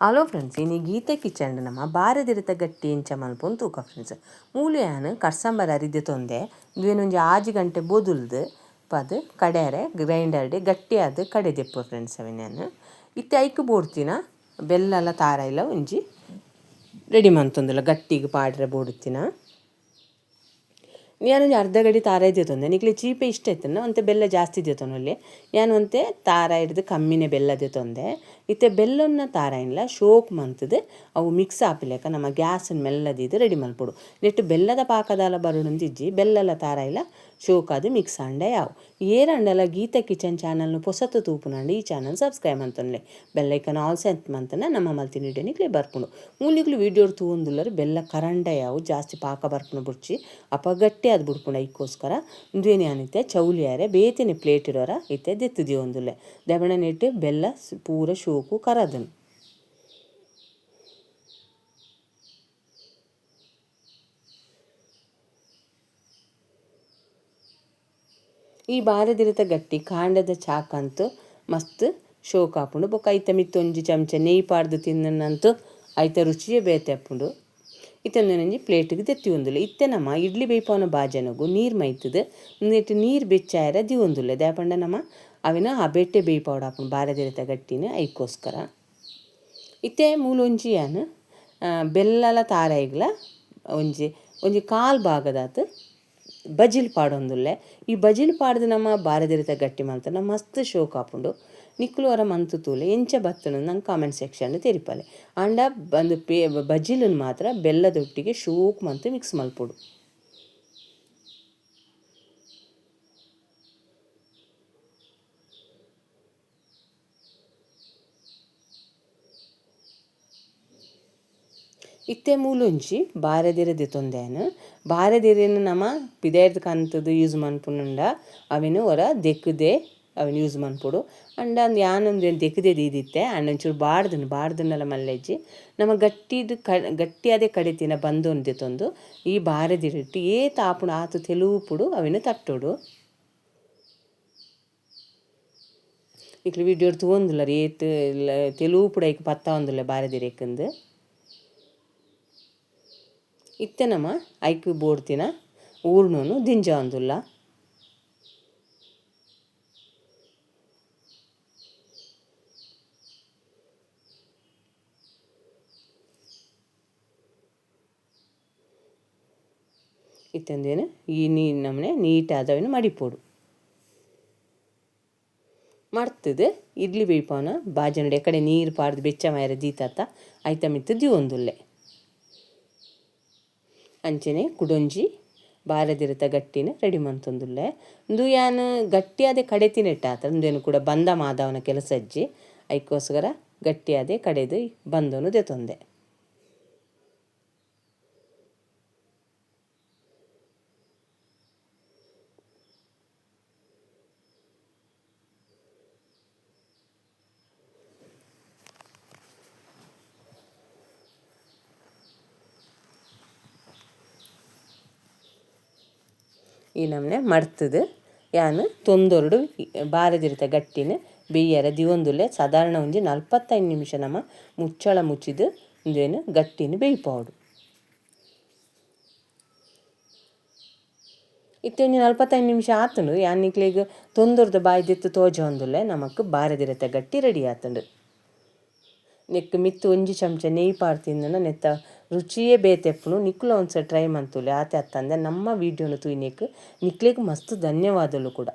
Hello friends, ಇನಿ ಗೀತೆ kitchen ನಮ್ಮ ಬಾರೆದಿರಿತ ಗಟ್ಟಿ ಇಂಚ ಮಲ್ಪೊಂದು ತೂಕ ಫ್ರೆಂಡ್ಸ್. ಮೂಲು ಯಾನ್ ಕರ್ಸಂಬರ ಅರಿದೆ ತೊಂದೆ ಒಂಜಿ 6 ಗಂಟೆ ಬೊದುಲ್ದು ಪದು ಕಡೆಯರೆ ಗ್ರೈಂಡರ್ಡೆ ಗಟ್ಟಿಯಾದ ಕಡೆದೆಪ್ಪು ಫ್ರೆಂಡ್ಸ್. ಅವೆನ್ ಇತ್ತೆ ಐಕ್ ಬೋಡ್ತಿನ ಬೆಲ್ಲಲ ತಾರಾಯಿಲ ಒಂಜಿ ರೆಡಿ ಮಂತೊಂದುಲ್ಲ ಗಟ್ಟಿಗೆ ಪಾಡ್ರೆ ಬೋಡುತ್ತಿನ. ಯಾನೊಂಜಿ ಅರ್ಧ ಗಡಿ ತಾರಾಯಿ ದೆತೊಂದೆ. ನಿಕ್ಲೆ ಚೀಪೆ ಇಷ್ಟ ಇತ್ತುಂಡ ಒಂತೆ ಬೆಲ್ಲ ಜಾಸ್ತಿ ದೆತೊನೊಲಿ. ಯಾನ್ ಒಂತೆ ತಾರಾಯಿಡ್ದು ಕಮ್ಮಿನೆ ಬೆಲ್ಲ ದೆತೊಂದೆ. ಇತ್ತೆ ಬೆಲ್ಲೊನ್ನ ತಾರಾಯಿನ್ಲ ಶೋಕ್ ಮಂತುದು ಅವು ಮಿಕ್ಸ್ ಆಪಿಲೆಕ ನಮ್ಮ ಗ್ಯಾಸ್ ಮೆಲ್ಲದಿದ್ದು ರೆಡಿ ಮಲ್ಪೊಡು. ನೆಟ್ಟು ಬೆಲ್ಲದ ಪಾಕದಾಲ ಬರೊಡುಂದಿಜ್ಜಿ, ಬೆಲ್ಲಲ ತಾರಾಯಿಲ ಶೋಕಾದ್ ಮಿಕ್ಸ್ ಆಂಡ ಯಾವು. ಏರಾಂಡಲ ಗೀತಾ ಕಿಚನ್ ಚಾನಲ್ನು ಪೊಸತು ತೂಪುನಾಂಡ ಈ ಚಾನಲ್ ಸಬ್ಸ್ಕ್ರೈಬ್ ಮಂತೊನ್ಲೆ. Bell icon all set ಮಂತನ ನಮ್ಮ ಮಲ್ತಿನ ವಿಡಿಯೋ ನಿಕ್ಲೆ ಬರ್ಪುಂಡು. ಮೂಲಿಗ್ಲು ವಿಡಿಯೋ ತೂವೊಂದುಲ್ಲರು ಬೆಲ್ಲ ಕರಂಡ ಯಾವು, ಜಾಸ್ತಿ ಪಾಕ ಬರ್ಪುನ ಬುಡ್ಚಿ ಅಪ ಗಟ್ಟಿ ಆದ್ ಬುಡ್ಪುಂಡು. ಐಕ್ಕೋಸ್ಕರ ಉಂದುವೇನೆ ಯಾನಿತ್ತೆ ಚೌಲಿಯಾರೆ ಬೇತೆನೆ ಪ್ಲೇಟ್ ಇಡೋರ ಇತ್ತೆ ದೆತ್ತು ದೀವೊಂದುಲ್ಲೆ. ದೆಬಣ ನೆಟ್ಟು ಬೆಲ್ಲ ಪೂರ ಶೋಕು ಕರದನು. ಈ ಬಾರೆದಿರಿತ ಗಟ್ಟಿ ಕಾಂಡದ ಚಾಕಂತು ಮಸ್ತ್ ಶೋಕ್ ಆಪುಂಡು. ಬೊಕ್ಕ ಐತ ಮಿತ್ತ್ ಒಂಜಿ ಚಮಚ ನೆಯ್ಯಿ ಪಾಡ್ದು ತಿನ್ನಂತೂ ಐತ ರುಚಿಯೇ ಬೇತೆ ಆಪುಂಡು. ಇತ್ತೆ ಒಂಜಿ ಪ್ಲೇಟಿಗೆ ದೆತ್ತಿ ಇತ್ತೆ ನಮ್ಮ ಇಡ್ಲಿ ಬೇಯ್ಪಾವುನ ಬಾಜನಗು ನೀರು ಮೈತುದು ಉಂದೆಟ್ ನೀರು ಬೆಚ್ಚಾಯರ ದೀವೊಂದುಲ್ಲೆ. ದಾಯೆಪಂಡ ನಮ್ಮ ಅವೆನ ಅಬೆಟ್ಟೆ ಬೇಯ್ಪಾವೊಡು ಆಪುಂಡು ಬಾರೆದಿರಿತ ಗಟ್ಟಿನ ಐಕ್ಕೋಸ್ಕರ. ಇತ್ತೆ ಮೂಲೊಂಜಿ ಯಾನ್ ಬೆಲ್ಲಲ ತಾರಾಯಿಗ್ಲ ಒಂಜಿ ಒಂಜಿ ಕಾಲು ಭಾಗದಾತ್ ಬಜಿಲ್ ಪಾಡೊಂದುಲ್ಲೆ. ಈ ಬಜಿಲ್ ಪಾಡ್ದು ನಮ್ಮ ಬಾರೆದಿರಿತ ಗಟ್ಟಿ ಮಲ್ತುಂಡ ಮಸ್ತ್ ಶೋಕ್ ಆಪುಂಡು. ನಿಕುಲು ಒರ ಮಂತು ತೂಲೆ ಎಂಚ ಬತ್ತುಂಡು ನಂಗೆ ಕಾಮೆಂಟ್ ಸೆಕ್ಷನ್ ತೆರಿಪಾಲೆ. ಆಂಡ ಬಂದು ಪೇ ಬಜಿಲನ್ ಮಾತ್ರ ಬೆಲ್ಲದೊಟ್ಟಿಗೆ ಶೋಕ್ ಮಂತು ಮಿಕ್ಸ್ ಮಲ್ಪೊಡು. ಇತ್ತೆ ಮೂಲೊಂಜಿ ಬಾರೆದಿರೆ ದೆತೊಂದೆನ್. ಬಾರೆದಿರೆನ್ ನಮ ಪಿದಯ್ರ್ದ್ ಕಂತುದು ಯೂಸ್ ಮನ್ಪುನುಂಡ ಅವೆನ್ ಒರ ದೆಕ್ಕುದೆ ಅವೆನ್ ಯೂಸ್ ಮನ್ಪೊಡು. ಅಂಡ ಯಾನ್ ಉಂದೆನ್ ದೆಕ್ಕುದೆ ದೀದಿತ್ತೆ. ಆಂಡ ಒಂಚೂರು ಬಾಡ್ದುಂಡು, ಬಾಡ್ದುಂಡಲ ಮಲ್ಲೆಜ್ಜಿ. ನಮ ಗಟ್ಟಿದ್ ಗಟ್ಟಿಯಾದೆ ಕಡೆತಿನ ಬಂದೊಂದು ದೆತೊಂದು ಈ ಬಾರೆದಿರಿಟ್ ಏತ್ ಆಪುಂಡು ಆತ್ ತೆಲುಪುಡು ಅವೆನ್ ತಟ್ಟೊಡು. ನಿಕ್ಲು ವಿಡಿಯೋಡ್ ತೂವೊಂದುಲ್ಲರ್ ಏತ್ ತೆಲುಪುಡು ಐಕ್ ಪತ್ತಾವೊಂದುಲ್ಲೆ ಬಾರೆದಿರೆಕ್ಂದ್. ಇತ್ತೆ ನಮ ಐಕ್ ಬೋಡ್ತಿನ ಊರ್ಣೊನು ದಿಂಜಾವೊಂದುಲ್ಲ. ಇತ್ತೆ ಉಂದೆನ್ ಈ ನಮನೆ ನೀಟಾದ್ ಅವೆನ್ ಮಡಿಪೊಡು. ಮಡ್ತುದು ಇಡ್ಲಿ ಬೇಯ್ಪಾವುನ ಬಾಜನಡ್ ಎಕಡೆ ನೀರು ಪಾಡ್ದು ಬೆಚ್ಚ ಮಾಯರೆ ದೀತತ್ತ ಐತ ಮಿತ್ತ್ ದೀವೊಂದುಲ್ಲೆ. ಅಂಚನೆ ಕುಡೊಂಜಿ ಬಾರೆದಿರಿತ ಗಟ್ಟಿನ ರೆಡಿ ಮಂತೊಂದುಲ್ಲೆ. ಉಂದು ಯಾನ್ ಗಟ್ಟಿಯಾದೆ ಕಡೆತಿನೆಟ್ಟಾತ ಉಂದೆನ್ ಕೂಡ ಬಂದ ಮಾದವನ ಕೆಲಸ ಅಜ್ಜಿ ಐಕ್ಕೋಸ್ಕರ ಗಟ್ಟಿಯಾದೆ ಕಡೆದು ಬಂದೊನು ದೆತೊಂದೆ. ಈ ನಮನೆ ಮಡ್ತುದು ಯಾನ್ ತೊಂದೊರುಡು ಬಾರೆದಿರಿತ ಗಟ್ಟಿನ ಬೇಯ್ಯರ ದೀವೊಂದುಲ್ಲೆ. ಸಾಧಾರಣ ಒಂಜಿ 45 ನಿಮಿಷ ನಮ ಮುಚ್ಚಳ ಮುಚ್ಚಿದು ಉಂದೆನ್ ಗಟ್ಟಿನ ಬೇಯ್ಪಾವೊಡು. ಇತ್ತೆ ಒಂಜಿ 45 ನಿಮಿಷ ಆತುಂಡು. ಯಾನ್ ನಿಕ್ಲೆಗ್ ತೊಂದೊರ್ದ ಬಾಯಿ ದೆತ್ತ್ ತೋಜೊಂದುಲ್ಲೆ. ನಮಕ್ ಬಾರೆದಿರಿತ ಗಟ್ಟಿ ರೆಡಿ ಆತುಂಡು. ನೆಕ್ಕ್ ಮಿತ್ತ್ ಒಂಜಿ ಚಮಚ ನೆಯ್ಯಿ ಪಾಡ್ದು ತಿಂದುಂಡ ನೆತ್ತ ರುಚಿಯೇ ಬೇತೆ ಇಪ್ಪುಂಡು. ನಿಕುಲು ಒಂದ್ಸಲ ಟ್ರೈ ಮಂತುಲೆ. ಆತೆ ಅತ್ತಂದೆ ನಮ್ಮ ವಿಡಿಯೋನು ತೂಯಿನೆಕ್ ನಿಕ್ಲೆಗ್ ಮಸ್ತ್ ಧನ್ಯವಾದಲು ಕೂಡ.